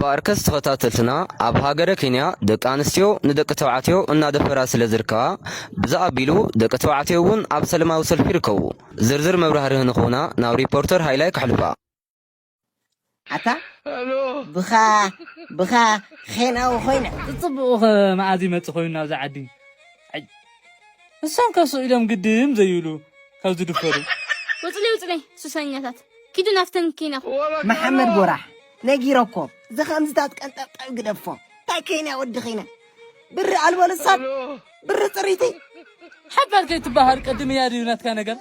ባርከስ ተኸታተልትና፣ ኣብ ሃገረ ኬንያ ደቂ ኣንስትዮ ንደቂ ተባዕትዮ እናደፈራ ስለ ዝርከባ፣ ብዛ ኣቢሉ ደቂ ተባዕትዮ እውን ኣብ ሰለማዊ ሰልፊ ይርከቡ። ዝርዝር መብራህርህ ንኽሁና ናብ ሪፖርተር ሃይላይ ከሕልፋ። ኣታ ብኻ ብኻ ኼናዊ ኮይነ። ጽቡቕ ኸ መኣዝ ይመጽእ ኮይኑ ናብዛ ዓዲ? ኣይ፣ ንሶም ከ ስቕ ኢሎም ግድም ዘይብሉ ካብ ዝድፈሩ። ውጽለይ፣ ውጽለይ፣ ሱሰኛታት። ኪዱ ናብተን ኬንያ። መሓመድ ጎራሕ፣ ነጊረኮ፣ እዚ ከምዝታት ቀንጠብጠብ ግደፎ። እንታይ ኬንያ ወዲ ኺነ? ብሪ ኣልቦ ልሳን፣ ብሪ ጽሪቲ። ሓባር ከይትበሃል ቀድም እያ ድዩ ናትካ ነገር?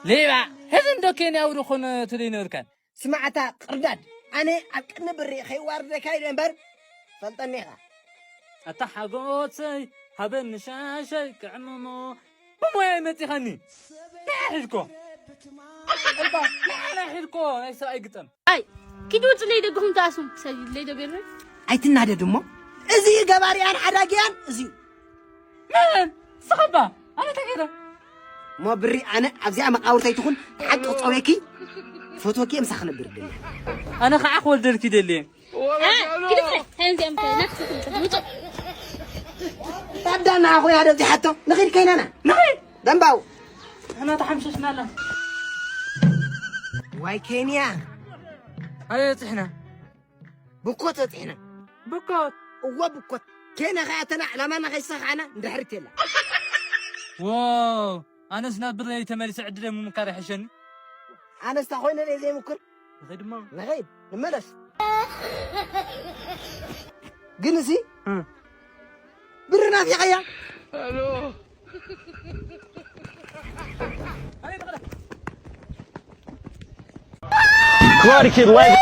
ሌባ፣ ሕዚ እንዶ ኬንያዊ ዶ ኾነ ትደይ ነበርካን? ስማዕታ ቅርዳድ፣ ኣነ ኣብ ቅድሚ ብሪ ከይዋርደካ ኢለ እምበር፣ ፈልጠኒ ኢኻ። ኣታ ሓጎሰይ፣ ሃበኒ ሻሸይ ክዕምሞ፣ ብሞያይ መጺኻኒ። ንዓ ሒድኮ። እባ፣ ንዓ ሒድኮ፣ ናይ ሰብኣይ ግጠም። ኣይ፣ ኪዱ ውጽለይ ደገኹም ተኣስሙ፣ ክሳብ ይድለይ ዶ ቤርበ? ኣይትናደድ እሞ፣ እዚ ገባሪያን ሓዳጊያን እዚ እዩ። መን? ስኸባ፣ ኣነ ተገይረ። እሞ ብሪ ኣነ ኣብዚኣ መቃብርተይ ትኹን፣ ሓቂ ክጸውየኪ፣ ፈትወኪ፣ ምሳ ክነብር ደሊ። ኣነ ኸዓ ክወልደልኪ ደልየ። አ፣ ኪዱ ውጽለይ፣ እንታይ እዚኦም እንታይ ናፍሲ ትምጽእ? ውጹ። ኣዳና ኣኹ ያደ ዚሓቶ፣ ንኺድ ከይናና። ንኺድ። ደምባው። ኣና ተሓምሸሽና ኣላ። ዋይ ኬንያ። ኣበይ በጺሕና? ብኮት በጺሕና። ብኮት? እወ ብኮት። ኬንያ ኸኣ ተና ዕላማና ከይሰኻዕና እንድሕሪት የላ። ዋው፣ ኣነስ ናብ ብረይ ተመሊሰ ዕድለ ምምካር ይሕሸኒ። ኣነስ እንታ ኮይነ እየ ዘይምኩር። ንኸይድ እሞ። ንኸይድ፣ ንመለስ። ግን እዚ እ። ብርና ፊቐያ። Karate Kid leg.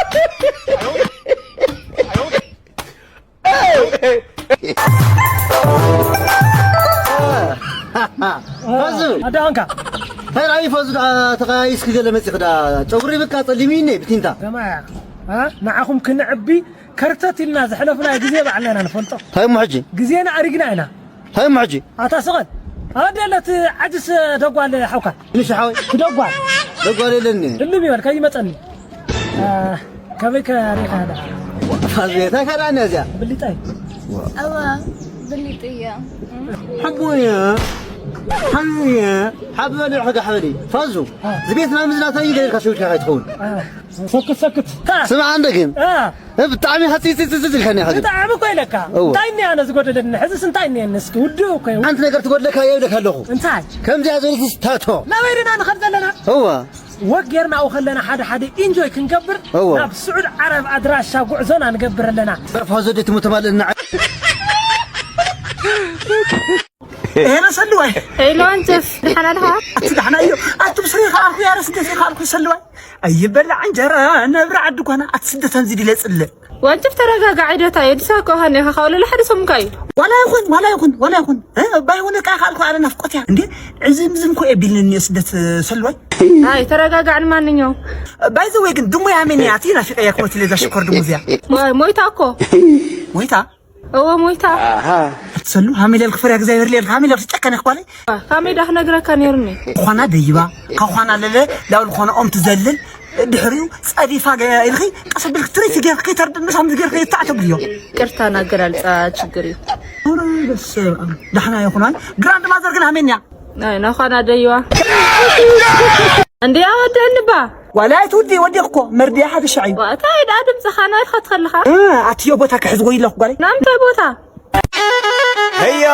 ፈዙ። ኣደ ኾንካ። እንታይ ራእዩ ፈዙ ደኣ ተቐያይስኪ ገለ መጺኺ ደኣ ጨጉሪ ብቃ ጸሊሙ እኔ ብቲንታ። ከማያ። አ? ንዓኹም ክንዕቢ ከርተት ኢልና ዘሕለፍናዮ ግዜ ባዕልና ኢና ንፈልጦ። እንታይ እሞ ሕጂ? ግዜና ኣሪግና ኢና። እንታይ እሞ ሕጂ? ኣታ ስቐል። ኣበደ ኣለት ዓጅስ ደጓል ሓውካ? ንሽ ሓወይ? ክደጓል። ደጓል የለኒ። እልም ይበል ከይመጸኒ። አ፣ ከመይ ከ ሪኻ ደኣ? ፋዙ፣ እንታይ ከ ደኣ እዚኣ? ብሊጠይ። እዋ፣ ብሊጥ እያ። ሓቦየ፣ ሓቦየ፣ ሓብ በሊ፣ ሕጋ ሓበሊ። ፋዙ፣ አ። ዝቤትና ምዝናታ እዩ ገይርካ ሸዊድካ ከይትኸውን። አ፣ ሰክት፣ ሰክት። ስምዓ እንደ ግን። አ። ብጣዕሚ ኢኻ ጽጽጽጽ ኢልካኒ ኢኻ ግን። ብጣዕሚ እኮ ኢለካ። እወ። እንታይ እኒኣ ኣነ ዝጎደለኒ? ሕዝስ እንታይ እኒኣኒ? እስኪ ውድእ እኮ እዩ። ሓንቲ ነገር ትጎድለካ እየ ይብለካ ኣለኹ። እንታይ? ከምዚኣ ዝበለት ታቶ። ናበይ ዲና ንኸድ ዘለና? እወ። ወግ ጌርናኡ ከለና ሓደ ሓደ ኢንጆይ ክንገብር እወ። ናብ ስዑድ ዓረብ ኣድራሻ ጉዕዞና ንገብር ኣለና። ጸርፋ ዘዴት ሙተማልና። ኤረ ሰልዋይ። ሄሎ፣ ኣንተስ ደሓና ድኻ? ኣቲ ደሓና እዩ። ኣቱም ስሪ ከኣልኩ ያረ ስደት ከኣልኩ ሰልዋይ። ኣይበላዕ እንጀራ ነብሪ ዓዲ ጓና ኣቲ ስደት ኣንዚ ድለ ጽለ። ዋንጭፍ ተረጋጋዕ፣ ዒደታ እዩ። ድሳ እኮ ሃኒ ኢኻ፣ ካብ ለለ ሓደ ሰሙን ካዩ። ዋላ ይኹን፣ ዋላ ይኹን፣ ዋላ ይኹን። እ፣ ባይሆነ ቃ ካልኩ ኣረ ናፍቆት እያ። እንዴ፣ ዕዝም ዝም ኮ የቢልኒ ስደት ሰልዋይ። ኣይ፣ ተረጋጋዕ ንማንኛውም። ባይ ዘ ወይ ግን ድሙ ያሜን ያቲ ናፊቀ ያኮ ትለዛ ሽኮር ድሙ እዚኣ። ሞ-፣ ሞይታ እኮ። ሞይታ? እወ፣ ሞይታ። ኣትሰሉ፣ ሃሜለል ክፈርያ እግዚኣብሔር ልየል፣ ሃሜለል ትጨከነ ክኳለይ። ካሜዳ ክነግረካ ነይሩኒ። ኳና ደይባ፣ ካብ ኳና ለለ፣ ዳብል ኾነ ኦም ትዘልል፣ ድሕሪኡ ጸዲፋ ገ-፣ ኢልኺ፣ ቀስ ኣቢልኪ ትሪት ጌርኪ፣ ከይተርድ-፣ ምሳም ጌርኪ፣ ይታዕ ተብልዮ። ቅርታ፣ ናገላልጻ ችግር እዩ። ኧረ በስመ ኣብ። ዳሕና ይኹናል። ግራንድ ማዘር ግን ሃሜንያ። ናይ፣ ናዃና ደይዋ። እንዴ፣ ኣወደኒ ባ። ዋላ ኣይትውዲ፣ ወዲኽ እኮ፣ መርድያ ሓብሻ እዩ። ዋ፣ እንታይ ደኣ ድምፅኻ ናይልካ ትኸልኻ? እ፣ ኣትዮ ቦታ ክሕዝዎ ኢለኩ ጓለይ። ናምንታይ ቦታ? ሄዮ።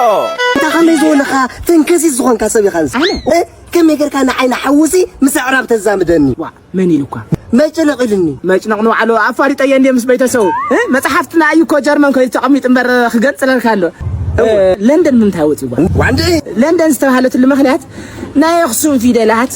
እንታይ ከመይ ዝበለኻ ተንከሲስ ዝኾንካ ሰብ ኢኻ ንስ? ኣነ? እ፣ ከመይ ጌርካ ንዓይ ንሓውሲ ምስ ኣዕራብ ተዛምደኒ? ዋ፣ መን ኢሉኳ? መጭነቕ ኢሉኒ። መጭነቕ ንባዕሉ ኣፋሊጠዮ እንድየ ምስ ቤተሰቡ። እ፣ መጽሓፍትና እዩ እኮ ጀርመን ኮይኑ ተቐሚጡ እምበር ክገልጽለካ ኣሎ። እወ። እ፣ ለንደን ምንታይ ወጺእዋ? ዋንድዒ። ለንደን ዝተባህለትሉ ምኽንያት ናይ ኣኽሱም ፊደላት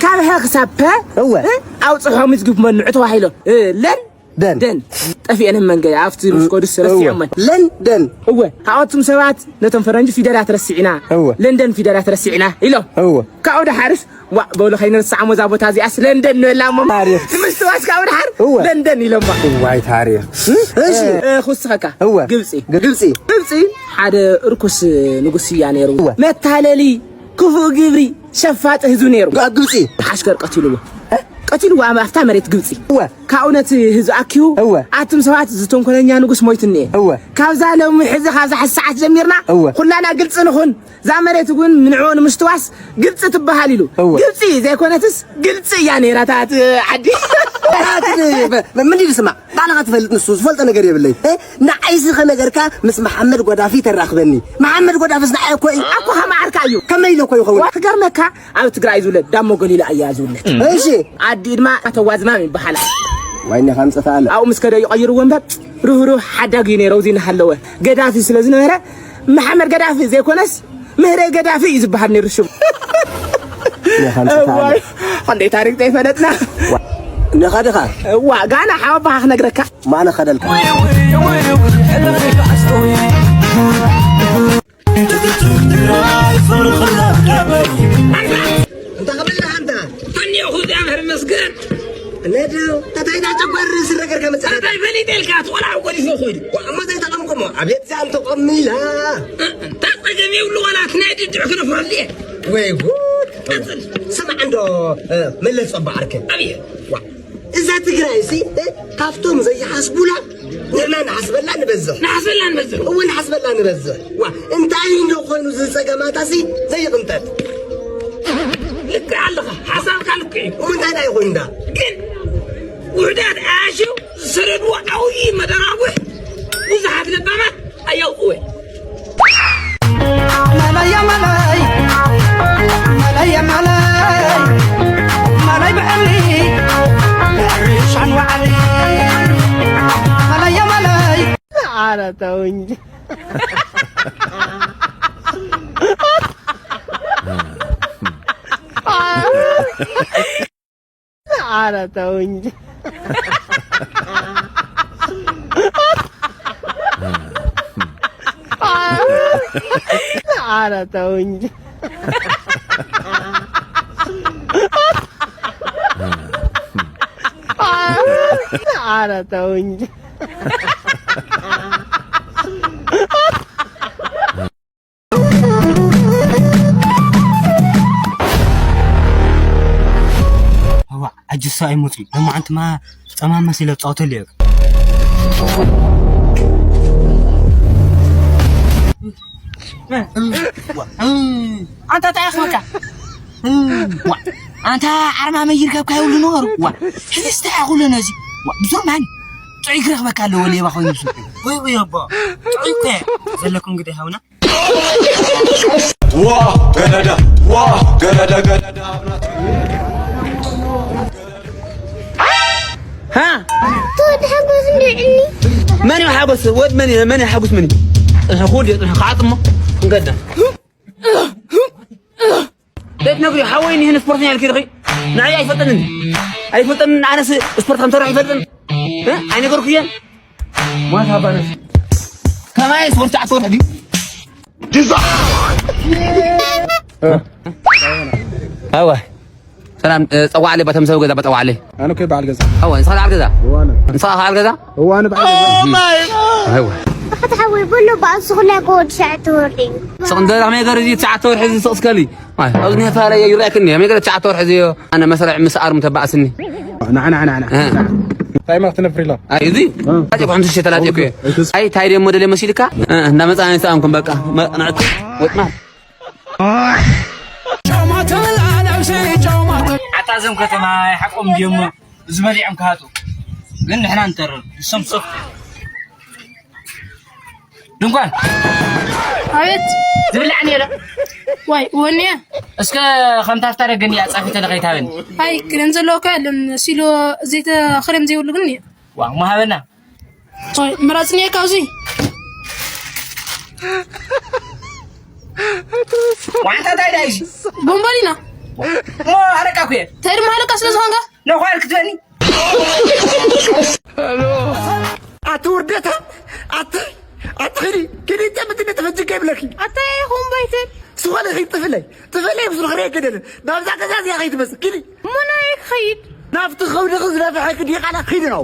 ካብ ሀ ክሳብ ፐ፣ እወ። እ፣ ኣውጽሖም ይዝግቡ መልዑ ተባሂሎም። እ፣ ለን ደን። ደን። ጠፊአን መንገዲ ኣብቲ ምስ ኮዱስ እወ። ረሲዖመን። ለንደን። እወ። ካብኣቱም ሰባት ነቶም ፈረንጂ ፊደላት ረሲዕና። እወ። ለንደን ፊደላት ረሲዕና ኢሎም። እወ። ካብኡ ደሓርስ ዋ፣ በሉ ከይንርስዓ እሞ እዛ ቦታ እዚኣስ ለንደን ንበላ እሞ። ታሪኽ። ንምስትዋስ ካብኡ ደሓር እወ። ለንደን ኢሎማ። እዋይ ታሪኽ። እሺ። እ፣ ክውስኸካ። እወ። ግብጺ። ግብጺ። ግብጺ ሓደ እርኩስ ንጉስ እያ ነይሩ። እወ። መታለሊ፣ ክፉእ ግብሪ፣ ሸፋጢ ህዝቢ ነይሩ። ጋ-፣ ግብጺ። ሓሽከር ቀቲልዎ። እ? እቲ ልዋም ኣብታ መሬት ግብጺ እወ ካብኡ ነቲ ህዝቢ ኣኪቡ እወ። ኣቱም ሰባት ዝተንኮለኛ ንጉስ ሞይቱ እኒኤ እወ። ካብዛ ሎሚ ሕዚ ካብዛ ሓዚ ሰዓት ጀሚርና እወ። ኩላና ግልፂ ንኹን እዛ መሬት እውን ንዕኡ ንምስትዋስ ግልፂ ትበሃል ኢሉ እወ። ግብፂ ዘይኮነትስ ግልፂ እያ ነይራታት ዓዲ ምን ኢሉ ስማዕ ባዕልኻ ትፈልጥ ንሱ ዝፈልጦ ነገር የብለይ ንዓይሲ ከነገርካ ምስ መሓመድ ጎዳፊ ተራኽበኒ መሓመድ ጎዳፍስ ንዓይ እኮ እዩ ኣኮ ከማዓርካ እዩ ከመይ ኢለ እኮ ይኸውን ክገርመካ ኣብ ትግራይ ዝውለድ ዳሞ ገሊላ እያ ዝውለድ እሺ ኣዲ ድማ ተዋዝማም ይበሃላ ዋይኒ ካምፅታ ኣለ ኣብኡ ምስ ከደ ይቐይርዎ እምበር ርህሩህ ሓዳግ እዩ ነይረ ውዚ እናሃለወ ገዳፊ ስለ ዝነበረ መሓመድ ገዳፊ ዘይኮነስ ምህረይ ገዳፊ እዩ ዝበሃል ነይሩ ሽሙ ካምፅታ ኣለ እዋይ ክንደይ ታሪክ ዘይፈለጥና ነኻድኻ እዋ ጋና ሓወባኻ ክነግረካ ማነ ኸደልካ ትግራይ ፈርኽላ ገበይ እንታይ ከብልካ ኣንታ እኒኦ እግዚኣብሔር ይመስገን ነዶ ተታይዳ ጨጓር ስር ነገር ከመፅእ እንታይ ፈሊጠ ኢልካ እቲ ቆልዓ ጎዲፎ ኮይዱ እሞ ዘይተቐምቅሞ ኣብየት ዛን ተቐሚላ እንታይ ፀገም የብሉ ቆላት ናይ ድድዕ ክነፍረሉ እየ ወይ ጉድ ስማዕ እንዶ መለስ ፀባ ዓርከ ኣብየ እዛ ትግራይ ሲ ካብቶም ዘይሓስቡላ ንሕና ንሓስበላ ንበዝሕ ንሓስበላ ንበዝሕ እውን ሓስበላ ንበዝሕ ዋ እንታይ እንዶ ኮይኑ ዝፀገማታ ሲ ዘይቕንጠጥ ልክዕ ኣለኻ ሓሳብካ ልክዕ እዩ እንታይ ናይ ኮይኑ እንዳ ግን ውሕዳት ኣያሽው ዝሰደድዎ ዓብዪ መደራጉሕ ብዙሓት ለባማት ኣየውፅወ መለየ መለይ መለየ መለይ መለይ ብዕሊ ብዕሪ ሻን ዋዕሊ መለየ መለይ ኧረ ተው እንጂ ኧረ ተው እንጂ ኧረ ተው እንጂ ኧረ ተው እንጂ እዋ ኣጅሳ ኣይሞፅን ሎማዓንትማ ፀማም መሲለ ፃወተሉ እየ ኣንታ እንታይ ክበካ ኣንታ ዓርማመ ይርከብካ የብሉ ነበሩ ዋ ሕዝስተ ኩሉ ነዚ ብዙር ማን ጥዑይ ክረኽበካ ኣለዎ ሌባ ኮይኑ ወይ ወይ ኣቦ ጥዑይ እኮ ዘለኩም ግደ ሃውና ዋ ገረዳ ዋ ገረዳ ገረዳ ها تود حبس عندي من يحبس ود من من يحبس مني خود يطلع خاطمه نقدم ዘይትነግሪ ሓወይ ንህን ስፖርተኛ ኢልኪ ርኺ ንዓይ ኣይፈልጠንን ኣይፈልጠንን ኣነስ ስፖርት ከም ሰርሕ ይፈልጥን ኣይነገርኩ እየ ሞት ኣባነስ ከማይ ስፖርት ዓሰርተ ወርሒ ድዩ ኣዋ ሰላም ጸዋዕለ ባቶም ሰብ ገዛ በጸዋዕለ ኣነ ኮይ በዓል ገዛ ኣዋ ንስኻ በዓል ገዛ ንስኻ በዓል ገዛ እዋ ንበዓል ገዛ ተሓወይ በሎ በኣሱ ኩላይ ከወድ ሸዕተ ወርሒ ስቕ እንደ ከመይ ገር እዚ ትሽዓተ ወርሒ እዚ ስቕ ስከሊ ኣብዚ ነፋለ ይረኣክኒ ከመይ ገር ትሽዓተ ወርሒ እዚ ኣነ መስርዕ ምስ ኣርም ተባእስኒ ንዓ ንዓ ንዓ እንታይ ማክ ትነፍሪ ኢላ ኣይ እዚ ኣይ ኮንቱ ሸተላት እኮ ኣይ ታይ ደሞ ደለ መሲልካ እንዳመጻ ንሳምኩም በቃ ንዕት ወጥማ ኣታ እዞም ከተማ ይሓቆም ድዮሞ እዚ በሊዖም ክሃጡ ግን ንሕና ንተርር ንሶም ሶፍት ድንኳን ኣቤት ዝብላዕ ነይረ ዋይ ወንየ እስከ ከምታ ኣብታ ደገ እንዲያ ጻፊ ተለኸይታበኒ ኣይ ክረም ዘለዎ እኮ የለን ሲሎ ዘይተ ክረም ዘይብሉ ግን እየ ዋ መሃበና ዋይ ምራጽ እየ ካብዚ ዋንታ እንታይ ዳይዚ ቦምቦሊና ሞ ኣረቃ ኩየ እንታይ ድማ ሃለካ ስለ ዝኾንካ ነዃል ክትበኒ ኣቲ ውርደታ ኣቲ ኣቲ ኺዲ ኪዲ እንተ ምትነ ተፈጅገ ይብለኪ ኣታ ይኹን ባይትን ዝኾነ ኺድ ጥፍለይ ጥፍለይ ምስ ንኽሪአ ገደልን ናብዛ ገዛ እዚኣ ኸይትመጽእ ኪዲ ሙና ይኸይድ ናብቲ ኸውድኺ ዝነፍሐኪ ዲቓላ ኺዲ ነው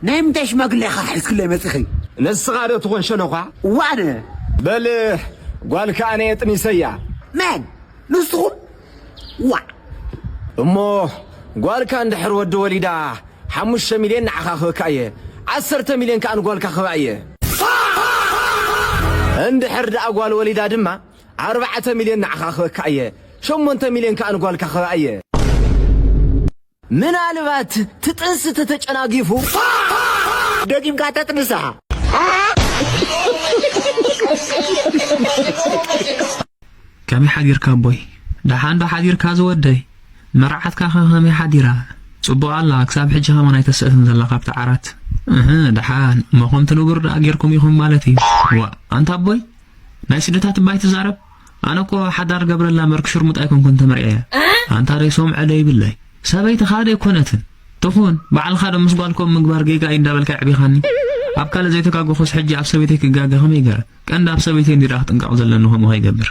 ናይ ምንታይ ሽማግለ ኢኻ ሒዝክለይ መጺኺ ንስኻ ዶ ትኾን ሸነኳ ዋነ በል ጓልካ ኣነ የጥኒሰያ። መን? ንስኹም? ዋዕ! እሞ ጓልካ እንድሕር ወዲ ወሊዳ፣ ሓሙሽተ ሚልዮን ንዓኻ ክህበካ እየ፣ ዓሰርተ ሚልዮን ከኣ ንጓልካ ክህባ እየ። እንድሕር ደኣ ጓል ወሊዳ ድማ፣ ኣርባዕተ ሚልዮን ንዓኻ ክህበካ እየ፣ ሸሞንተ ሚልዮን ከኣ ንጓልካ ክህባ እየ። ምናልባት ትጥንስ ተተጨናጊፉ፣ ደጊምካ ተጥንሳ። ከመይ ሓዲርካ ኣቦይ? ደሓን ዶ ሓዲርካ ዝወደይ? መርዓትካ ከ ከመይ ሓዲራ? ጽቡቕ ኣላ፣ ክሳብ ሕጂ ከማን ኣይተስእትን ዘላ ካብቲ ዓራት። እህ፣ ደሓን፣ እሞ ከምቲ ንቡር ደኣ ጌርኩም ኢኹም ማለት እዩ። ዋእ፣ ኣንታ ኣቦይ፣ ናይ ስደታት እባ ኣይትዛረብ። ኣነ እኮ ሓዳር ገብረላ እምበር ክሽርሙጥ ኣይኮንኩን ተመርዕየ። ኣንታ ደይ ሶምዐ ደይ ብለይ። ሰበይትኻ ደይ ኮነትን። ትኹን፣ ባዕልኻ ዶ ምስ ጓልኮም ምግባር ጌጋ እዩ እንዳበልካ ኣዕቢኻኒ? ኣብ ካልእ ዘይተጋገኹስ ሕጂ ኣብ ሰበይተይ ክጋገ ከመይ ገረ? ቀንዲ ኣብ ሰበይተይ እንዲዳ ክጥንቀቕ ዘለኒ ከምኡ ከይገብር።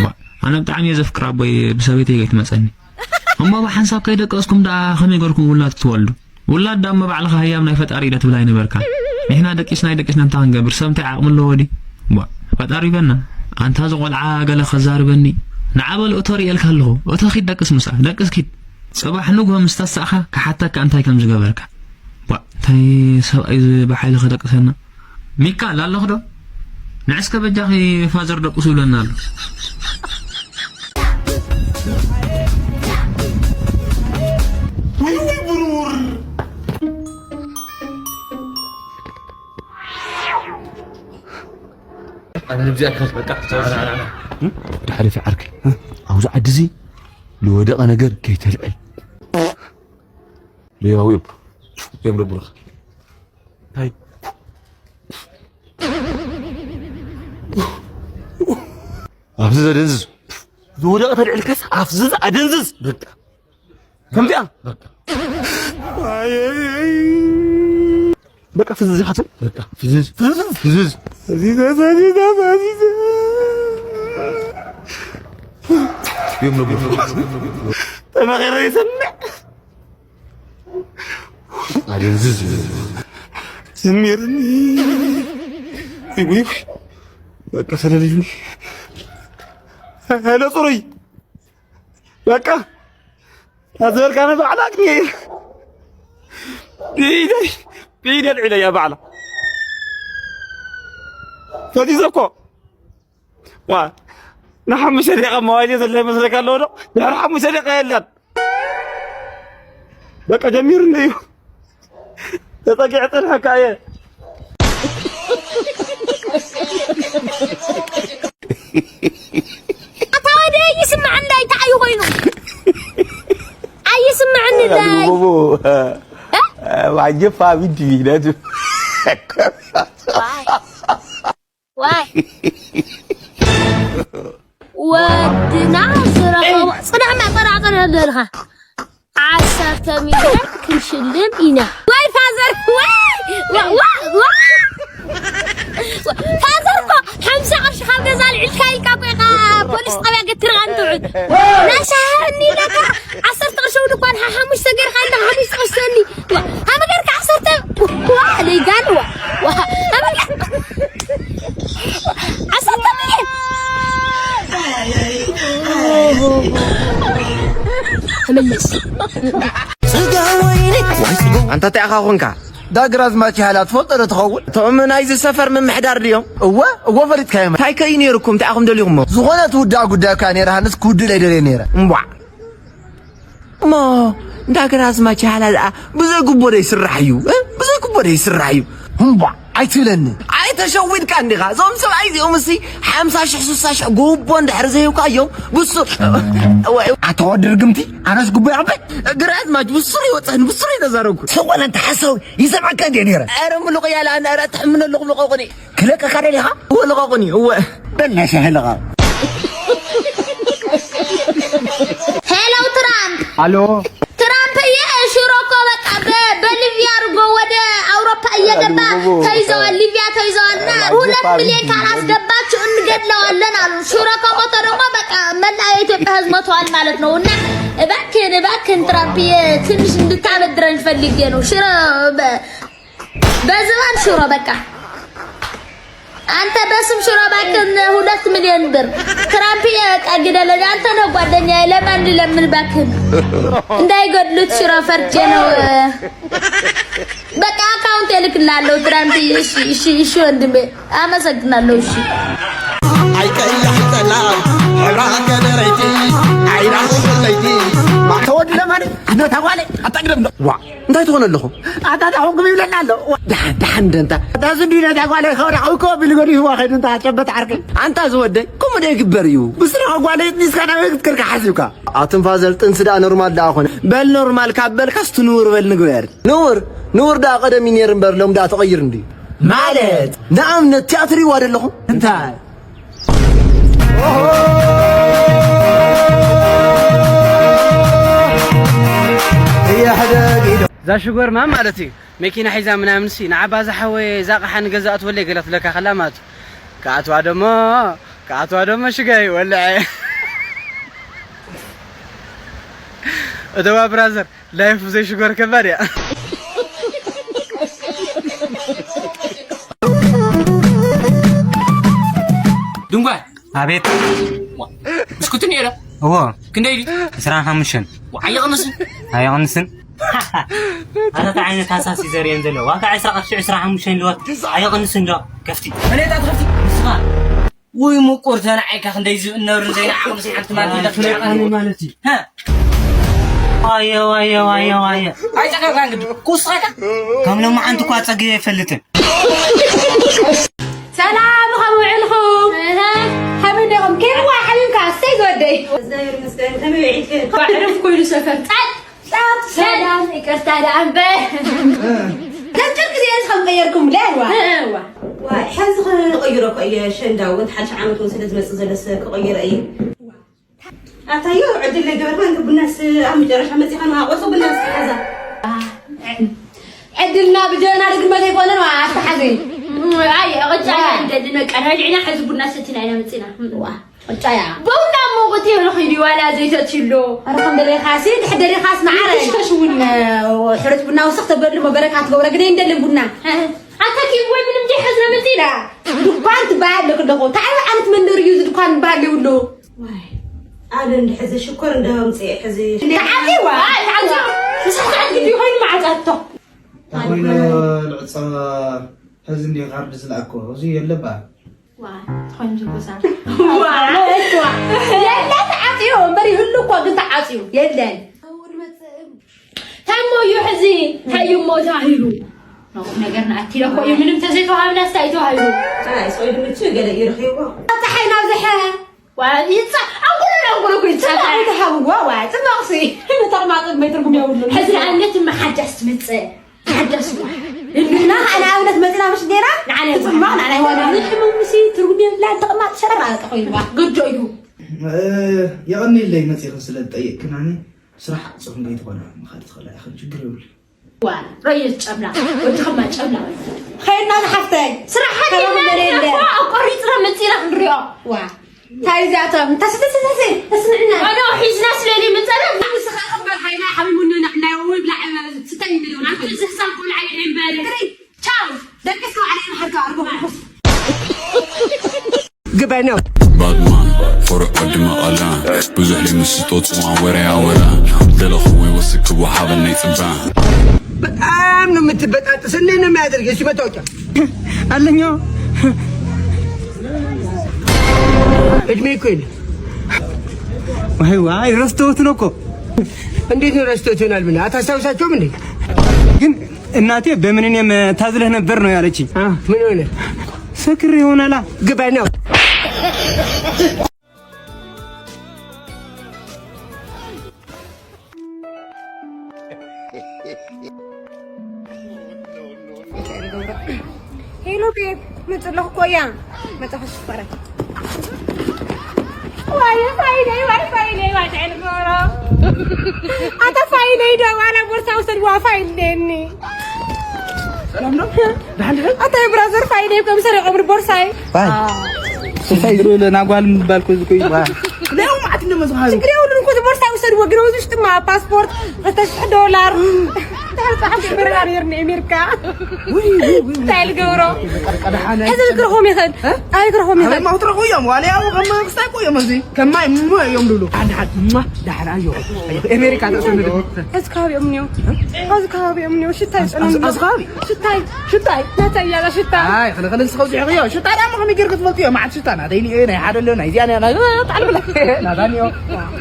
ባ፣ ኣነ ብጣዕሚ እየ ዘፍቅር ኣቦይ ብሰበይተይ ከይትመጸኒ። እሞ ብሓንሳብ ከይደቀስኩም ደኣ ከመይ ገርኩም ውላድ ትወልዱ? ውላድ ደኣ እሞ ባዕልኻ ህያብ ናይ ፈጣሪ ኢለ ትብል ኣይነበርካ። ንሕና ደቂስና ኣይደቂስና እንታይ ክንገብር? ሰብ እንታይ ዓቕሚ ኣለዎ ድዩ? ቧ፣ ፈጣሪ ይበና። ኣንታ እዚ ቆልዓ ገለ ከዛርበኒ። ንዓ በል እቶ ርእየልካ ኣለኹ። እቶ ኪድ ደቅስ ምስኣ። ደቅስ ኪድ። ጽባሕ ንግሆ ምስ ተሳእኻ ክሓተካ እንታይ ከም ዝገበርካ። ቧ፣ እንታይ ሰብኣይ እዚ ብሓይሊ ከደቅሰና? ሚካል ኣለኹ ዶ? ንዕስከ በጃኺ ፋዘር ደቅሱ ይብለና ኣሎ። ኣነ ነብዚኣ ክኸድ በቃ። ዳሕሪ ፊዓርክ ኣብዚ ዓዲ እዚ ልወደቐ ነገር ከይተልዕል። ለያው እዮም። እዮም ደብሩኻ። እንታይ? ኣብዚ ዘደንዝዝ። ዝወደቐ ተልዕልካስ ኣብዚ ኣደንዝዝ። በቃ። ከምዚኣ። በቃ። ኣይ፣ ኣይ፣ ኣይ። በቃ ፍዝዝ ኢኻ ትብል። በቃ ፍዝዝ። ፍዝዝ። ፍዝዝ። ፈዚዘ፣ ፈዚዘ፣ ፈዚዘ። እዮም ነብሩ። ተመኺረ ይሰምዕ። ኣደንዝዝ። ስሚርኒ። ወይ፣ ወይ፣ ወይ። በቃ ሰለልጅኒ። ሄሎ፣ ጽሩይ። በቃ። ኣዘርካነ ባዕላ ክኔ። ብኢደይ፣ ብኢደይ ኣልዒለያ ባዕላ። ፈዚዘ እኮ። ዋ፣ ንሓሙሽተ ደቂቃ ሞባይል ዘለ ይመስለካ ኣለዎ ዶ? ድሕሪ ሓሙሽተ ደቂቃ የለን። በቃ ጀሚሩ እንደ እዩ። ተጸጊዐ ጸንሐካ እየ። ኣታ ወደ ይስምዐ እንዳይ ተዓዩ ኮይኑ። ኣይስምዐኒ እንዳይ። ቦቦ፣ እ? ዋጀፋ ቢዲ ነቱ። ዋይ። ዋይ። ወድና ዝረኸቦ ጽናሕ ማጠራዕጠር ኣለልኻ። ዓሰርተ ሚልዮን ክንሽልም ኢና። ወይ ፋዘር፣ ወይ፣ ዋ፣ ዋ፣ ዋ። ፋዘር እኮ ሓምሳ ቅርሺ ካብ ገዛ ኣልዒልካ ኢልካ እኮ ኢኻ ፖሊስ ጣብያ ገትርኻ እንትውዕል። ናሻሃኒ ኢለካ ዓሰርተ ቅርሺ እውን እኳ ንሓ ሓሙሽተ ጌርካ ኢልካ ሓሙሽተ ቅርሺ ሰኒ። ዋ፣ ሃመ ጌርካ ዓሰርተ፣ ዋ፣ ለይጋል፣ ዋ፣ ዋ፣ ሃመ ጌር-፣ ዓሰርተ ሚልዮን። ተመለስ። ኣንታ እንታይ ኢኻ ኾንካ? ዳግራዝማች ያህላ ትፈልጦ ዶ ትኸውን? እቶም ናይዚ ሰፈር ምምሕዳር ድዮም? እወ፣ እወ ፈሊጥካዮም። እንታይ ከ እዩ ነይሩኩም? እንታይ ኢኹም ደሊኹሞ? ዝኾነ ትውዳእ ጉዳይ እኳ ነይራ፣ ሃንስ ክውድእ ለይደልየ ነይረ። እምቧዕ። እሞ እንዳ ግራዝማች ያህላ ደኣ ብዘይ ጉቦ ዶ ይስራሕ እዩ? እ? ብዘይ ጉቦ ዶ ይስራሕ እዩ? እምቧዕ። ኣይትብለኒ። ኣይተሸዊድካ እንዲኻ። እዞም ሰብኣይ እዚኦም እሲ ሓምሳ ሽሕ፣ ስሳ ሽሕ ጉቦ እንድሕር ዘይብካዮም፣ ብሱ-፣ ኣታ ወዲ ርግምቲ፣ ኣነስ ጉቦ ይቕበል። ግራዝማች ብሱር ይወፅሕን ብሱር ይተዛረብኩ። ዝኾነ እንተ ሓሳዊ ይሰምዐካ እንድየ ነይረ። ኧረ ምሉቕ እያ ለኣና፣ ኧረ ትሕምነ ኣለኹም ልቐቑኒ። ክለቀካ ደሊኻ? እወ ልቐቑኒ፣ እወ። በላሽ ያህልኻ። ሄሎ ትራምፕ። ኣሎ። ትራምፕዬ ሽሮ እኮ በቃ በ-፣ በሊቢያ አድርጎ ወደ አውሮፓ እየገባ ተይዘዋል፣ ሊቢያ ተይዘዋል። እና ሁለት ሚሊዮን ካላስገባችሁ እንገድለዋለን አሉ። ሽሮ ከሞተ ደግሞ በቃ መላ የኢትዮጵያ ሕዝብ ሞተዋል ማለት ነው። እና እባክህን፣ እባክህን ትራምፕዬ ትንሽ እንድታበድረን ፈልጌ ነው። ሽሮ በ-፣ በዝባን ሽሮ በቃ። አንተ በስም ሽሮ እባክህን ሁለት ሚሊዮን ብር ትራምፕ እየበቃ ግደለኝ። አንተ ነው ጓደኛዬ፣ ለማን ልለምን እባክህን? እንዳይገድሉት ሽሮ ፈርቼ ነው። በቃ አካውንት እልክልሃለሁ ትራምፕ። እሺ፣ እሺ፣ እሺ ወንድሜ አመሰግናለሁ። እሺ። ኣይቀያሕ ጸላም ሕብራ ከደረይቲ ኣይራኹ ለይቲ ተወድለ ማለት ነታ ጓለይ ኣጠግደም ዋ እንታይ ትኾን ኣለኹ ኣታ ዳኹም ይብለና ኣሎ። ደሓን ደሓን ደንታ እታ ዝንዲ ነታ ጓለይ ከወዳ ከውከ ቢሉ ገዲፍዋ ከይዱ እንታ ጨበት ዓርከይ። ኣንታ ዝወደይ ከምኡ ዶ ይግበር እዩ? ብስራኻ ጓለይ ኒስካ ናበይ ክትከድካ ሓሲብካ? ኣትንፋዘል ጥንሲ ደኣ ኖርማል ደኣ ኾነ። በል ኖርማል ካብ በልካስ ትንውር በል ንግበር። ንውር ንውር ደኣ ቀደም እዩ ነይሩ እምበር ሎም ደኣ ተቐይሩ እንድዩ። ማለት ንኣብነት ቲያትር ይዋ ደለኹም እንታይ እዛ ሽጎርማ ማለት እዩ መኪና ሒዛ ምናምን ሲ ንዓባ ዝሓወየ እዛ ቃሓ ንገዛእ ትበለ ገለ ትለካ ከላ ማለት እዩ። ከኣትዋ ደሞ ከኣትዋ ደሞ ሽጋይ ወልዐ እተዋ ብራዘር ላይፍ ብዘይ ሽጎር ከባድ እያ። ድንጓይ ኣቤት ብስኩት እኒኦ ዶ? እዎ ክንደይ ድዩ? ዕስራን ሓሙሽተን ኣይቕንስን ኣይቕንስን ኣታ ዓይነት ሃሳስ እዩ ዘርእየን ዘሎ ዋጋ ዕስራ ቅርሺ ዕስራ ሓሙሽተ ልወት ኣይቕንስን ዶ ከፍቲ መኔታ ትኸፍቲ ንስኻ ውይ ምቁር ተናዓይካ ክንደይ ዝብእነሩ ዘይንዓቕምስ ሓንቲ ማለት ኢለ ትነቃኒ ማለት እዩ ዋየ ዋየ ዋየ ዋየ ኣይጨቀርካን ግዲ ኩስኻካ ከም ሎማዓንቲ እኳ ፀጊበ ኣይፈልጥን ሰላም ኸም ውዕልኹም ከመይ ዲኹም? ከይዋ ሓቢብካ ኣስተይ ዝወደይ እግዚኣብሔር ይመስገን። ከመይ ውዒልኪ? ዕርፍ ኮይኑ ሰፈር ጣጥ ጣጥ ሰላም ይቅርታ ደኣ እምበር ከም ጨርቂ ዚአስ ከም ቀየርኩም ላ እዋ እዋ ዋይ፣ ሕዚ ክቕይሮ እኮ እየ። ሸንዳ እውን ሓድሽ ዓመት እውን ስለ ዝመፅእ ዘለስ ክቕይሮ እየ። ኣታዮ ዕድል ለይገበርካ እንተ ቡናስ ኣብ መጨረሻ መፂኻ ንሃቆሱ ቡናስ ሓዛ ዕድልና ብጀና ድግመት ኣይኮነን ዋ ኣስተሓዘይ ኣይ ቅጫ ኢና እንደሊ በቃ ረጅዕና ሕዚ ቡና ሰቲና ኢና መፂና ዋ ቅጫ እያ በውና እሞ ቁት የብሎ ኺዲ ዋላ ዘይተትሎ ኣረ ከም ደሊኻሲ ድሕር ደሊኻስ መዓረ ሽተሽ እውን ሕሩጭ ቡና ውስኽ ተበሉ እሞ በረካ ትገብረ ግን ኣይንደልን ቡና ኣታ ኪድ ወይ ምንም ዘይሓዝና መፂና ድኳን ትበሃል ኣለክ ኣለኹ እንታይ ዓይነት መንደር እዩ እዚ ድኳን ዝበሃል የብሉ ኣነ እንድሕዚ ሽኮር እንዳምፅእ ሕዚ ተዓፂዋ ተዓፂዋ ንስኻ ተዓፂ ድዩ ኮይኑ መዓፃቶ ኮይኑ ልዕፀ ሕዚ እንዲ ካርድ ዝለኣኮ እዚ የለባ የለ ተዓፅዩ እምበር ይህሉ እኮ ግን ተዓፅዩ የለን ታሞ እዩ ሕዚ እንታይ እዩ እሞ ተባሂሉ ቁም ነገር ንኣቲ ኢለ እኮ እዩ ምንም ተዘይተዋሃብና ስታይ ተዋሂሉ ፀይዱ ምቹ ገለ እዩ ረኺብዎ ፀሓይ ናብዝሐ ይፃ ኣንጉሎ ኣንጉሎ እኮ ይፃ ተሃብዎ ዋ ፅባቕሲ ንተቕማጥ መይ ትርጉም የብሉ ሕዚ ንኣብነት እማ ሓዳስ ትመፅእ ሓዳስ ዋ እና ንኣብነት መፅና ምሽ ጌራ ንዓና ይፅማቕ ንዓና ይዋና ንሕምምሲ ትርጉም የብላ ተቕማጥ ሸረር ኣለጠ ኮይኑዋ ግዶ እዩ የቐኒለይ መፂኺ ስለ ዝጠየቅክናኒ ስራሕ ፅኹም ከይትኾና ምኻድ ትኽእላ ኢኽን ችግር የብሉ ዋ ረየት ጨብላ ወዲ ከማ ጨብላ ከይድና ዝሓፍተይ ስራሕ ሓዲና ኣቋሪፅና መፂና ክንሪኦ ዋ እንታይ እዚኣቶም ተስተስተስ ተስምዕና ኣነ ሒዝና ስለሊ ምፀና ንስኻ ቅበል ሓይና ሓሚሙኒ ንሕናዮ ወይ ብላዕ ስታይ ሚሊዮን ኣንቲ ዝሕሳብ ቆልዓ ይዕምበል ቻው ደቂ ሰው ዓለይ መሓርካ ኣርጎ ግበ ነው ባድማን ፎርዖድ መቐላ ብዙሕ ሊምስጦ ጽዋን ወረ ኣወራ ደለኹ ወይ ወስክቡ ሓበነይ ጽባ በጣም ነው የምትበጣጥስ። እንዴት ነው የሚያደርግ? እሱ መታወቂያ ኣለኛው እድሜ እኮ የለ። ዋይ ዋይ ረስተውት ነው እኮ እንዴት ነው ረስቶት ይሆናል? ምን አታስታውሳቸውም እንዴ? ግን እናቴ በምንኔም ታዝለህ ነበር ነው ያለች። አ፣ ምን ሆነ? ሰክር ይሆናላ ግባ ነው ሄሎ ቤብ፣ መፅለኹ እኮ እያ። መፅለኹ ሽፈረ። ዋየ ፋይለይ፣ ዋይ ፋይለይ፣ ዋይ ጥዕል ገብሮ። ኣታ ፋይለይ ዶ፣ ዋላ ቦርሳ ውሰድዋ ፋይል ደኒ። ሰላም ነው? ደሓን ድረስ? ኣታ ብራዘር ፋይለይ ከም ሰሪቆም ቦርሳይ። ስፋይ ድሮ ለናጓል ምባል ኮ ዝኮይ። ለያው ማዕት እንደመዝሃሉ። ችግር የብሉን እኮ፣ እቲ ቦርሳ ውሰድዎ፣ ግን ኣብዚ ውሽጥማ ፓስፖርት፣ ክልተ ሽሕ ዶላር። ጸሓፊ በረኻ ነይርኒ ኣሜሪካ። እንታይ ልገብሮ? ሕዚ ክረኽቦም ይኽእል። ኣይ ክረኽቦም ይኽእል። ማውትረኹ እዮም ዋልያ ከም ክስታይ እኮ እዮም እዚ ከማይ እሞ እዮም ልብሉ ሓደ ሓደ እሞ ዳሕራ ኣዮ ኣሜሪካ ተሰንዱ። እዚ ከባቢኦም እኒኦ። እዚ ከባቢኦም እኒኦ። ሽታ ይጸልኦም። እዚ ከባቢ ሽታይ ሽታይ ናታይ እያላ ሽታ። ኣይ ክልኽል ንስኸው ዝሕቕዮ ሽታ ዳሞ ከመይ ጌርክ ትፈልጥዮ? መዓት ሽታ ናተይ እኒኦ ናይ ሓደ ኣሎ ናይ እዚኣ ናይ ጣዕልብላ ናታ እኒኦ።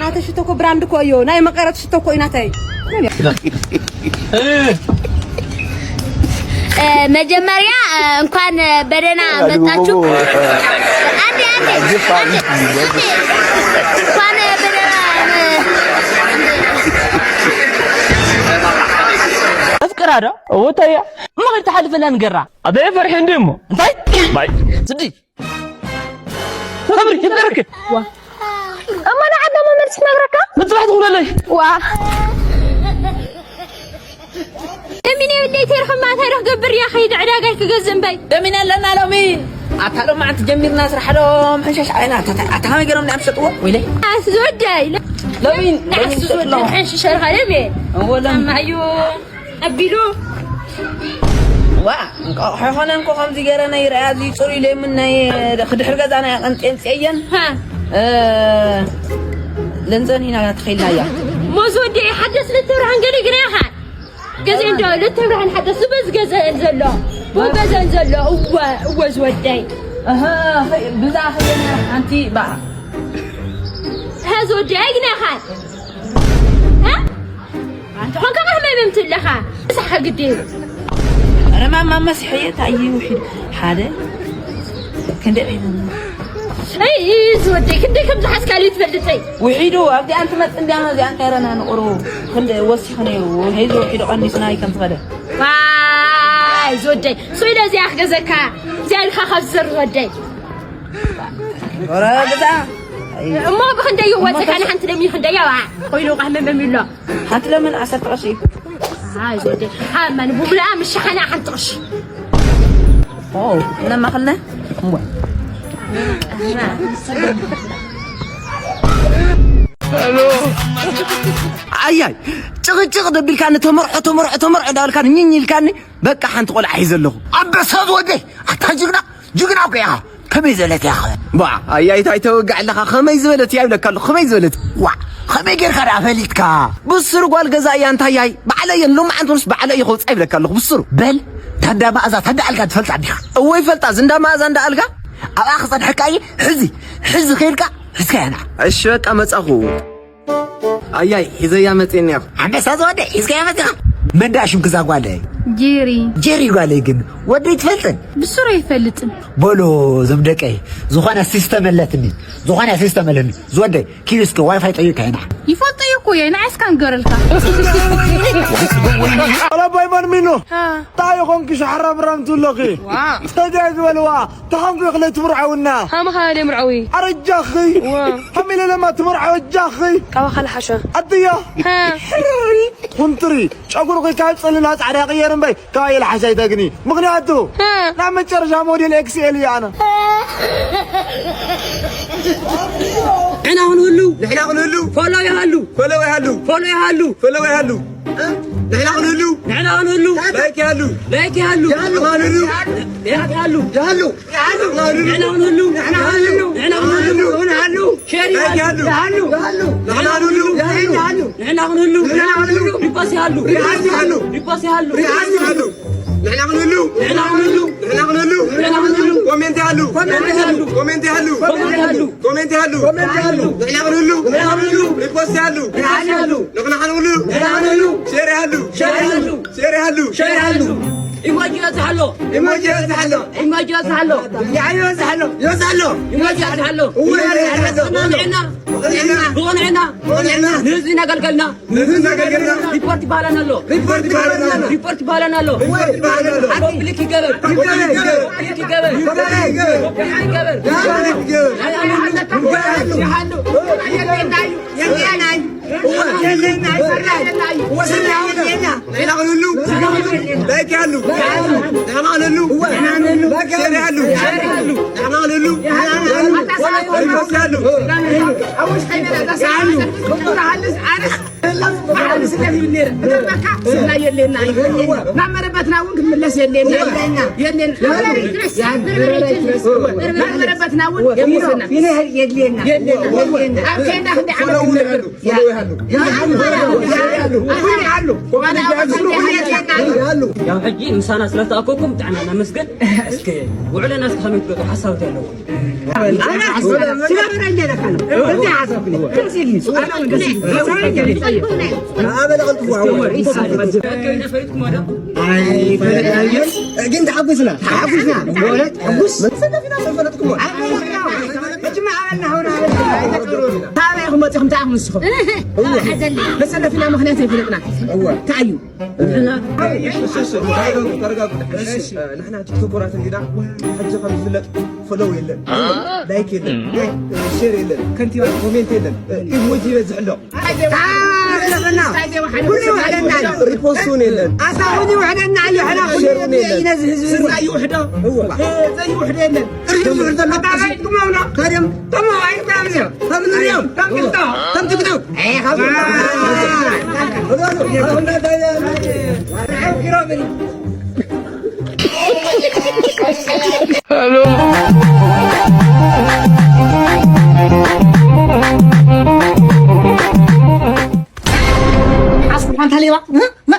ናተ ሽቶ እኮ ብራንድ እኮ እዩ ናይ መቐረት ሽቶ እኮ እዩ ናተይ። መጀመሪያ እንኳን በደህና መጣችሁ። አንዴ አንዴ አንዴ እንኳን በደህና ኣፍቅራ ዶ እወታያ እሞ ከይድ ትሓልፈላ ንገራ። ኣበይ ፈርሒ እንዲ እሞ እንታይ ባይ ስዲ ክብሪ ይብርክ እሞ ንዓዳሞ መልሲ ነግረካ ምጽባሕ ትኹነለይ ዋ ለሚን የብለይ ተይርኽማ እንታይ ዶ ክገብር እያ ኸይድ ዕዳጋይ ክገዝእ እምበይ ለሚን ኣለና ሎሚ ኣታ ሎማዓንቲ ጀሚርና ስራሕ ዶ ምሕንሻሽ ዓይና ኣታ ከመይ ገይሮም ንኣም ሸጥዎ ወይለይ ኣስ ዝወዳይ ለሚን ኣስ ዝወዳይ ምሕንሽሸርኻ ለሚን እወ ለሚን ኣቢሉ ኣቢሉ ዋ እንቋቑሖ ይኾነ እንኮ ከምዚ ገይረ ናይ ረኣያ እዚ ፅሩይ ለይሙን ናይ ክድሕር ገዛ ናይ ኣቐንጤንፅየን ለንፀን ኢና ተኸይልና እያ ሞዝ ወዲ ሓደስ ልትብርሃን ገሊ ግና ኢኻ ገዜ እንዶ ልትብርሃን ሓደስ ዝበዝ ገዘአን ዘሎ ብገዘን ዘሎ እወ እወ ዝወደይ ብዛ ኸየና ሓንቲ በዓ ሀዝ ወደይ ግና ኢኻ ኣንተ ኾንካ ከህመም የምትለኻ እሳኻ ግዴ ረማማ መስሐየት ኣይ ውሒድ ሓደ ክንደ ዝወደይ ክንደይ ከም ዝሓዝካሉ ትፈልጠይ ውሒዱ ኣብዚኣ እንትመፅ እንዲያ እዚኣ እንታይ ረና ንቁሩ ክንደ ወሲኽነ ሒዙ ውሒዱ ቀኒሱና ከም ዝኸደ ዋይ ዝወደይ ስኢለ እዚኣ ክገዘካ እዚኣ ኢልካ ካብ ዝዘር ዝወደይ ረ ግዛ እሞ ብክንደይ ይወፀካ ንሓንቲ ለሚ ክንደይ ያዋ ኮይኑ ቃህመመም ይሎ ሓንቲ ለምን ዓሰርተ ቅርሺ እዩ ኣይ ዘወደይ ሓመን ቡብላ ምሻሓና ሓንቲ ቅርሺ ኦ እነማኸልነ እሞ ኣያይ ጭቕጭቕ ደቢልካኒ ተመርዖ ተመርዖ ተመርዖ እንዳበልካኒ ኝኝ ኢልካኒ በቃ ሓንቲ ቆልዓ ሒዘ ኣለኹ ኣበሳብ ወደይ ኣታ ጅግና ጅግና እኮ ኢኻ ከመይ ዝበለት እያ ኸ ባ ኣያይ ታይ ተወግዕ ኣለኻ ከመይ ዝበለት እያ ይብለካ ኣለኹ ከመይ ዝበለት ዋዕ ከመይ ጌርካ ደኣ ፈሊጥካ ብስሩ ጓል ገዛ እያ እንታይ ያይ ባዕለይ እየን ሎማዓንቲ ምስ ባዕለይ እየ ከውፅኣ ይብለካ ኣለኹ ብስሩ በል ታዳ መኣዛ ታዳ ኣልጋ ትፈልጣ ዲኻ እወ ይፈልጣ ዝንዳ መኣዛ እንዳ ኣልጋ ኣብኣ ክፀንሐካ እየ ሕዚ ሕዚ ከይድካ ሕዝካ ያና እሺ በቃ መፃኹ ኣያይ ሒዘያ መፅየ እኒኣ። ኣንበሳ ዝወደ ሒዝካያ መፂኻ። መን ደኣ ሽምኪ እዛ ጓለይ? ጄሪ። ጄሪ ጓለይ ግን ወደይ ትፈልጥን? ብሱር ኣይፈልጥን። በሎ እዞም ደቀይ ዝኾነ ሲስተም ኣለትኒ ዝኾነ ሲስተም ኣለኒ ዝወደይ ኪድ እስኪ ዋይፋይ ጠይቃ ኢና። ይፈልጠ እየ እኮ እየ ንዓይ እስካ ንገረልካ። ኣላባይ ማን ሚኖ ታይ ኾንኪ ሻሕራ ብራም ትብለኺ ሰጃይ ዝበልዋ ተኸንኩ ክለ ትምርዓውና ሃምኻ ለምርዓዊ ኣረጃኺ ሃሚለ ለማ ትምርዓው እጃኺ ካባኻ ለሓሸ ኣድዮ ኩንትሪ ጨጉርኺ ካብ ፀሊም ናብ ፃዕዳ ቅየር እምበይ ካባየ ለሓሽ ኣይተግኒ ምኽንያቱ ናብ መጨረሻ ሞዴል ኤክስኤል እዩ ኣነ ንሕና ክንህሉ ንሕና ክንህሉ ፎሎ ይሃሉ ፎሎ ይሃሉ ፎሎ ይሃሉ ፎሎ ይሃሉ ንሕና ክንህሉ ንሕና ክንህሉ ላይክ ይሃሉ ላይክ ይሃሉ ንሕና ክንህሉ ላይክ ይሃሉ ይሃሉ ንሕና ክንህሉ ንሕና ክንህሉ ንሕና ክንህሉ ንሕና ክንህሉ ሼር ይሃሉ ይሃሉ ንሕና ክንህሉ ይሃሉ ንሕና ክንህሉ ንሕና ክንህሉ ሪፖስት ይሃሉ ሪፖስት ይሃሉ ሪፖስት ይሃሉ ሪፖስት ይሃሉ ንሕና ክንህሉ ንሕና ክንህሉ ንሕና ክንህሉ ንሕና ክንህሉ ኮሜንት ይሃሉ ኮሜንት ይሃሉ ኮሜንት ይሃሉ ኮሜንት ይሃሉ ኮሜንት ይሃሉ ንሕና ክንህሉ ንሕና ክንህሉ ሪፖስት ይሃሉ ሪፖስት ይሃሉ ንሕና ክንህሉ ንሕና ክንህሉ ሼር ይሃሉ ሼር ይሃሉ ሼር ይሃሉ ሼር ይሃሉ ኢሞጂ ይበዝሕ ኣሎ ኢሞጂ ይበዝሕ ኣሎ ኢሞጂ ይበዝሕ ኣሎ ያዕዮ ይበዝሕ ኣሎ ይበዝሕ ኣሎ ኢሞጂ ይበዝሕ ኣሎ እወ ይበዝሕ ኣሎ ብቕንዕና ብቕንዕና ብቕንዕና ብቕንዕና ንህዝቢ እናገልገልና ንህዝቢ እናገልገልና ሪፖርት ይባሃለና ኣሎ ሪፖርት ይባሃለና ኣሎ ሪፖርት ይባሃለና ኣሎ ሪፖርት ይባሃለና ኣሎ ሪፖብሊክ ይገበር ሪፖብሊክ ይገበር ሪፖብሊክ ይገበር ሪፖብሊክ ይገበር ሪፖብሊክ ይገበር ሪፖብሊክ ይገበር ሪፖብሊክ ይገበር ንሕና ክንህሉ ንሕና ክንህሉ ላይክ ይሃሉ ንሕና ክንህሉ ሼር ይሃሉ ንሕና ክንህሉ ሪፖስት ይሃሉ ይብል ነይረ። ብጀመርካ ስና የለና እዩ። ናብ መረበትና እውን ክንምለስ የለና እዩ። የለና። ናብ መረበትና እውን የምስና። የለና። ኣብ ከይዳ ክንደይ ዓመት ክንነብር? ዋላ ኣብ ከይዳ ክንደይ ዓመት? ያው ሕጂ ምሳና ስለ ተኣከብኩም ብጣዕና ነመስግን። እስከ ውዕለና እስከ ከመይ ትገጡ ሓሳብ ኣለኩም? ግን ተሓጒስና ተሓጒስና በእውነት ሕጉስ ካበይ ኢኹም መፂኹም እንታይ ኢኹም ንስኹም መሰለፊና ምኽንያት ኣይፈለጥና እንታይ እዩ ንሕና ቲክቶከራት እንዲና ሕጂ ከም ዝፍለጥ ፈለው የለን ላይክ የለን ሼር የለን ከንቲባ ኮሜንት የለን ኢሞጂ ይበዝሕ ኣሎ ኩሉ ይውሕደና እዩ ሪፖስት እውን የለን ኣታ እውን ይውሕደና እዩ ሕና ኩሉ ነዚ ህዝቢ ስራ ይውሕዶ ዘይውሕዶ የለን ሓስቡ ሓንታ ሌባ እ? እ? እ?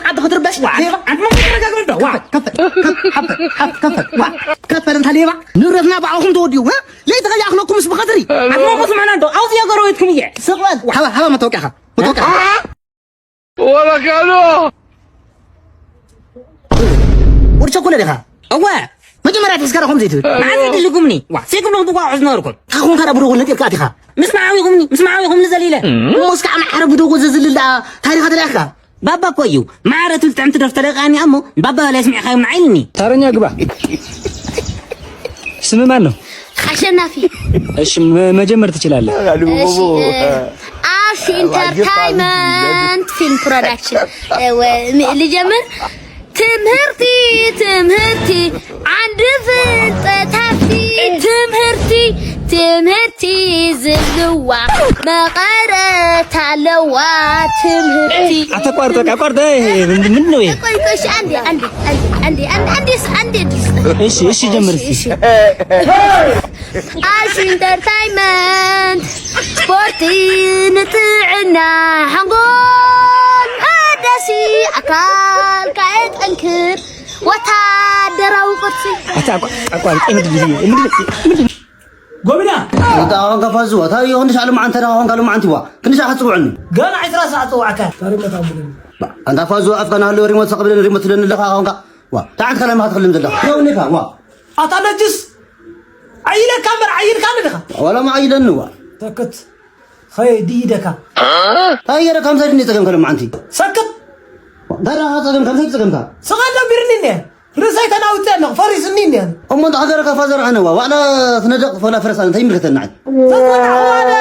ዓዲ ክትርበሽ ዋ ሌባ ዓዲ ማ ተረጋግረዶ ዋ ከፈል ከፈል ሓፈል ሓፈል ከፈል ዋ ከፈል እንታ ሌባ ንብረትና ባዕልኹም ተወዲኡ እ? ለይቲ ከይኣኽለኩም ምስ ብቐትሪ ዓዲ ማ ስምዕና እንዶ ኣውፅዮ ገረወትኩም እየ ስቕበል ሃባ ሃባ መታወቂያኻ መታወቂያኻ ወለካሎ ወዲ ቸኮለ ዲኻ እወ መጀመርያ ተስካረ ከምዚ ትብል መዓዝ ድልጉምኒ ዋ ዘይክብሎም ብቋዕ ዝነበርኩም ካኹም ካዳ ብደጎ ነጢርካ ኣቲኻ ምስ መዓዊኹምኒ ምስ መዓዊኹምኒ ዘሊለ እሞ እስከ ኣነ ዓረብ ብደጎ ዘዝልል ደኣ ታሪኻ ተለኣኽካ ባባ እኮ እዩ ማዕረ ትብል ጥዕምቲ ደርፍ ተለቃኒ ኣሞ ባባ በላይ ስሚዕኻዮም ንዓይልኒ ተረኛ ግባ ስም ማን ነው? አሸናፊ እሺ መ- መጀመር ትችላለህ። እሺ እ፣ አሽ ኢንተርታይመንት ፊልም ፕሮዳክሽን እ፣ ወ- ም- ልጀምር ትምህርቲ ትምህርቲ ዓንዲ ፍልጠት ሃፍቲ ትምህርቲ ትምህርቲ ዝብልዋ መቐረት ኣለዋ ትምህርቲ አተቋርጠ አቋርጠ ምን ነው ይሄ? ቆይ ቆይ እሺ አንዴ አንዴ አንዴ አንዴ አንዴ አንዴ አንዴ ስ- አንዴ ድረስ እሺ እሺ ጀምር እስኪ። እሺ አሽ ኢንተርታይመንት ስፖርቲ ንጥዕና ሓንጎል መደሲ ኣካልካ የጠንክር ወታደራዊ ቅርሲ አታ አቋርጠ ምንድን ነው? ምንድን ነው? ምንድን ነው? ጎብና እንተ ኣኾንካ ፋዙዋ ታዮ ክንዲ ሻዕ ልማዓንቲ ዳ ኾንካ ልማዓንቲ ዋ ክንዲ ሻዕ ጽውዕኒ ገና ዕስራ ሰዓት ጽዋዕካ ታሪመት ኣቡልን ኣንታ ፋዙዋ ኣፍካ ናሃለወ ሪሞት ሰቕ ብለኒ ሪሞት ትለኒ ኣለኻ ኾንካ ዋ ታዓት ከላም ኻትክልም ዘለኻ ያው ኔካ ዋ ኣታ ነጅስ ዓይለካ እምበር ዓይልካ ኣለኻ ወላ ማዓይለኒ ዋ ተክት ኸይ ድይደካ ታየረ ከምዛ ድኒ ጸገም ከለማዓንቲ ሰክት ዳዳ ጸገም ከምዛ ጸገምካ ስኻ ደንቢርኒ እንደ ርእሰይ ተናውፀ ኣለኹ ፈሪስኒ እንደ እሞ እንተ ሃገርካ ፋዘር ኣነ ዋ ዋዕላ ትነደቕ ፈላ ፈረስ ኣነ እንታይ ይምልከተና ዓይ ተፈናዕዋነ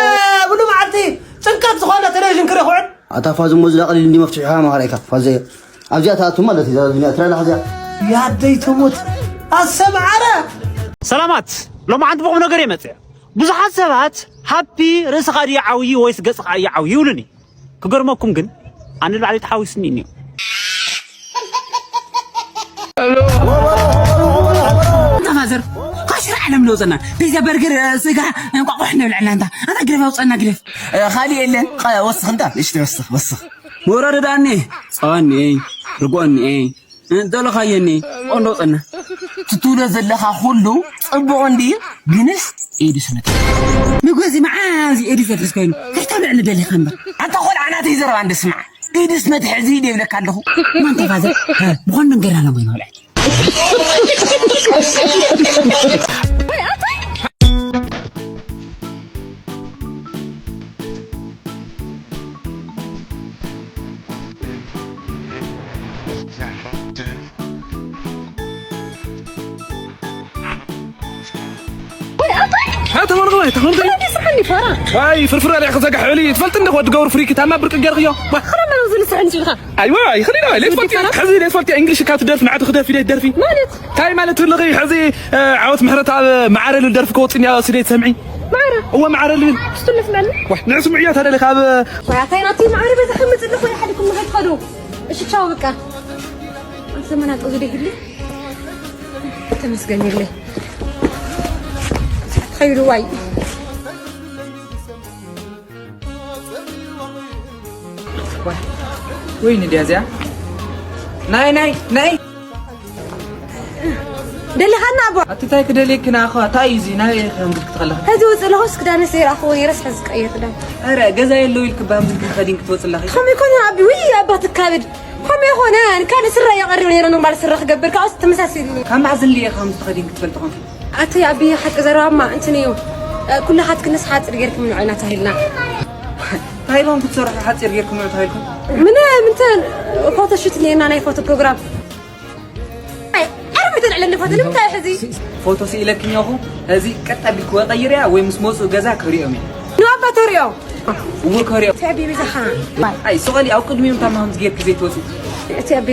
ብሉ መዓልቲ ጭንቀት ዝኾነ ቴሌቪዥን ክረኽዑ ኣታ ፋዝ እሞ ዝዳ ቀሊል እንዲ መፍትሒኻ መሃራይካ ፋዘ ኣብዚኣ ትኣቱ ማለት እዩ እዛ ዱንያ ትረላ ሕዚኣ ያደይ ትሙት ኣሰምዓረ ሰላማት ሎማዓንቲ ብቑም ነገር እየ መፅአ ብዙሓት ሰባት ሃፒ ርእስኻ ድዩ ዓብዩ ወይስ ገፅኻ እዩ ዓብዩ ይብሉኒ ክገርመኩም ግን ኣነ ንባዕለይ ተሓዊስኒ እኒኦ ተፋዘር ካሽር ዓለም ለውፅና ፒዛ በርገር ስጋ እንቋቑሕ ንብልዕና እንታ ኣታ ግደፍ ኣውፀና ግደፍ ካልእ የለን ወስኽ እንታ ንእሽተ ወስኽ ወስኽ መውረዲ ዳኒ ጸዋኒ ርጎኒ ደለኻየኒ ቆንዶ ጸና ትትውሎ ዘለኻ ኩሉ ጽቡቕ እንዲ ግንስ ኤድስ መት ንጎዚ መዓዚ ኤድስ ዘፍስ ኮይኑ ከይተብልዕ ንደሊኻ እምበር ኣንታ ቆልዓ ናተይ ዘረባ እንደ ስማዕ ኢድስ መትሐዚ ይደብለካ ኣለኹ ማን ተፋዘ ብኾን መንገድ ኣለሞ ይኖልዐ ተመርቕባይ ተመርቕባይ ስሓኒ ፋራ ዋይ ፍርፍር ኣልዕኺ ዘጋሕዕሊ ትፈልጥ እንደ ወዲ ገብሩ ፍሪኪ ታማ ብርቂ ገርኽዮ ከረመ ዝልስሐ እንጂ ኢልካ ኣይዋ ይኽእል ኢና ለትፈልቲ ሕዚ ለትፈልቲ እንግሊሽ ካብ ትደርፍ ንዓቲ ክደርፍ ኢለ ትደርፊ ማለት እንታይ ማለት ትብልኺ ሕዚ ዓወት ምሕረት ኣብ ማዕረ ልብል ደርፊ ከወፅእኒ ስደይ ትሰምዒ ማዕረ እወ ማዕረ ልብል ስትልፍ መለ ንዕስምዑ እያ ተደሊ ካብ ዋያታይ ናብቲ ማዕረ በዛ ከምፅልኹ እያ እሺ ቻው በቃ። ዘመና ጦዝ ደይብሊ። ተመስገን ይብለ። ኸይሩ ዋይ። ወይ ንድያ እዚኣ ናይ ናይ ናይ ደሊኻና ኣቦ። ኣቲ እንታይ ክደልየኪ ንኣኻ እንታይ እዩ እዚ ናይ ከምዚ ክትኸለኻ ሕዚ ወፅእ ኣለኹ። እስክዳነ ሰይር ኣኽዎ ነይረስ ሕዚ ዝቀይር ክዳን። ኧረ ገዛ የለው ኢልክ ባምዚ ክትኸዲ ክትወፅላኺ ከመይ ኮነ ኣቢ ውይ ኣባ ትካብድ ከመይ ኮነ ካልእ ስረ የቐርብ ነይረ ኖርማል ስረ ክገብር ካብኡስ ተመሳሲል ካብ ማዕዝን ልየ ከምዚ ትኸዲ ክትፈልጥ ኾንኪ ኣቲ ኣቢ ሓቂ ዘረባማ እንትን እዩ ኩላኻትክንስ ሓፂር ጌርኩም ንዑ ኢና ተባሂልና እንታይ ኢልኩም ክትሰርሑ ሓፂር ጌርኩም ንዑ ተባሂልኩም ምን ምንትን ፎቶሹት ነይርና ናይ ፎቶ ፕሮግራም ኣርሚ ተልዕለኒ ፎቶ ንምንታይ ሕዚ ፎቶ ስኢለክኛኹ እዚ ቀጥ ኣቢልክዎ ቀይርያ ወይ ምስ መፁ ገዛ ክሪኦም እየ ንባባ ተሪኦ እዎ ከሪኦ ተቢቢ ዛኻ ኣይ ሱቐሊ ኣብ ቅድሚኦም ታማሁም ዝጌርክ ዘይትወፁ እቲ ኣቢ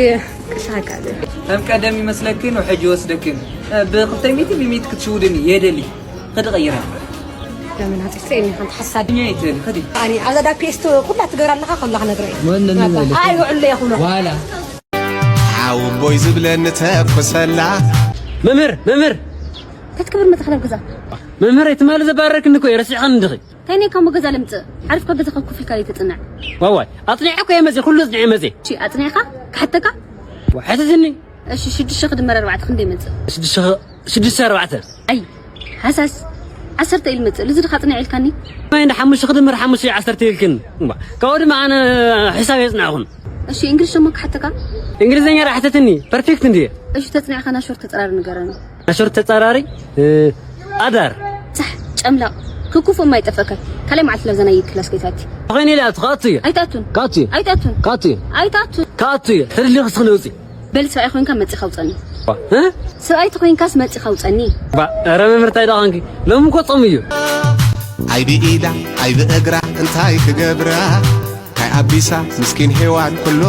ቅሻ ጋር ከም ቀደም ይመስለክን ውሕጅ ይወስደክን ብክልተ ሚእቲ ብሚእቲ ክትሽውድኒ የደሊ ክዲ ቀይረ ለምን ኣጥፍተኝ ሓንቲ ሓሳድ ይትል ክዲ ኣኒ ኣዛ ዳፒ ስቶ ኩላ ትገብር ኣለኻ ከላ ክነግረ እዩ ኣይውዕሉ እየ ኩሎ ዋላ ሓውቦይ ዝብለኒ ተኩሰላ መምህር መምህር ተትክብር መፅእ ክነብ ግዛ መምህር ትማሊ ዘባረርክኒ እኮ ረሲዕኻኒ እንድኺ እንታይ ናይ ካሞ ገዛ ለምፅእ ዓሪፍካ ገዛኻ ኮፍ ኢልካ ዘይትፅንዕ ዋዋይ ኣፅኒዐ እኮ እየ መፅእ ኩሉ ኣፅኒዐ መፅእ ቺ ኣፅኒዕኻ ክሓተካ ሕተትኒ እሺ ሽዱሽተ ክድመር ኣርባዕተ ክንደይ መፅእ ሽዱሽተ ሽዱሽተ ኣርባዕተ ኣይ ሃሳስ ዓሰርተ ኢል መፅእ ልዚ ድኻ ኣፅኒዐ ኢልካኒ ወይ እንደ ሓሙሽተ ክድምር ሓሙሽተ ዓሰርተ ኢልክን እምባ ካብኡ ድማ ኣነ ሕሳብ የፅናዕኹን እሺ እንግሊሽ ደሞ ክሓተካ እንግሊዝኛ ዳ ሕተትኒ ፐርፌክት እንድየ እሺ ተፅኒዕካ ናሾር ተፀራሪ ንገረኒ ናሾር ተፀራሪ ኣዳር ሳሕ ጨምላቕ ክኩፍ እማ ይጠፈከ ካልይ መዓልቲ ለብዘና ይክላስ ከይታቲ ተኸይነ ኢለ ኣቱ ከኣቱ እየ ኣይትኣቱን ከኣቱ እየ ኣይትኣቱን ከኣቱ እየ ኣይትኣቱን ከኣቱ እየ ተደሊኹ ስኽነ ውፅእ በል ሰብኣይ ኮይንካ መፂኻ ውፀኒ እ? ሰብኣይ ተኮይንካስ መፂኻ ውፀኒ ባ ኧረ መምህር እንታይ ደኣ ኾንኪ ሎሚ እኮ ፆም እዩ ኣይ ብኢዳ ኣይ ብእግራ እንታይ ክገብራ እንታይ ኣቢሳ ምስኪን ሄዋን ኩሉ